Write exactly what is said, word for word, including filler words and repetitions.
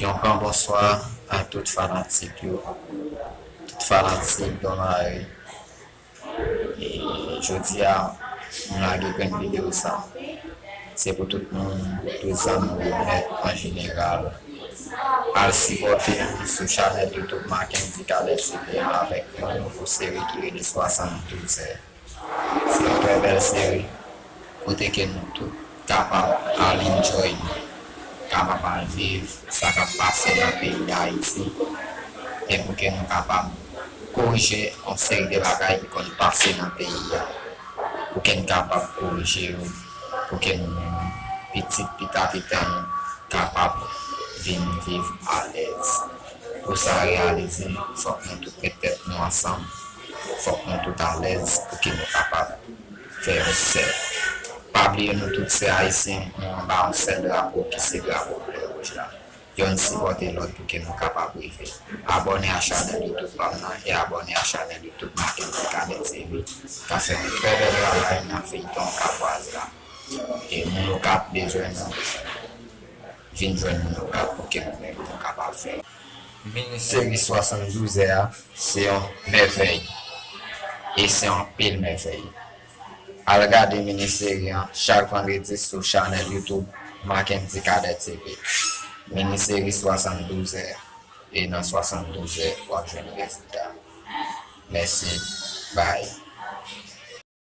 Yon gran bonswa a tout fanatik yo, tout fanatik Don Mari. E jodi a, m lage grenn videyo sa. Se pou tout moun, tout zanmi yo nèt an jeneral, al sipòte m sou chanèl YouTube Mackendy Cadet T V avèk yon nouvo seri ki rele swasanndouz è. Se yon trè bèl seri kote ke nou tout kapab al enjoy, kapab al viv sa k ap pase nan peyi Dayiti, e pou ke nou kapab korije yon seri de bagay ki konn pase nan peyi a, pou ke n kapab korije yo, pou ke nou menm, pitit pita pita nou, kapab vin viv alèz. Pou sa reyalize, fòk nou tout met tèt nou ansanm, fòk nou tout alèz pou ke nou kapab fè yon sèl. Pa bliye nou tout se Ayisyen, nou anba yon sèl drapo ki se drapo ble wouj la. Youn sipòte lòt pou ke nou kapab rive. Abòne a chanèl YouTube pa m nan e abòne a chanèl YouTube Mackendy Cadet T V. K ap fè yon trè bèl travay nan feyton Kapwaz la. E moun Okap bezwen nou, vin jwenn moun Okap pou ke nou menm nou kapab fè. Mini seri swasanndouz è a se yon mèvèy. E se yon pil mèvèy. Al gade mini seri an chak vandredi sou chanèl YouTube Mackendy Cadet T V. Mini seri swasanndouz è. E nan swasanndouz è, w ap jwenn rezilta. Mèsi. Bye.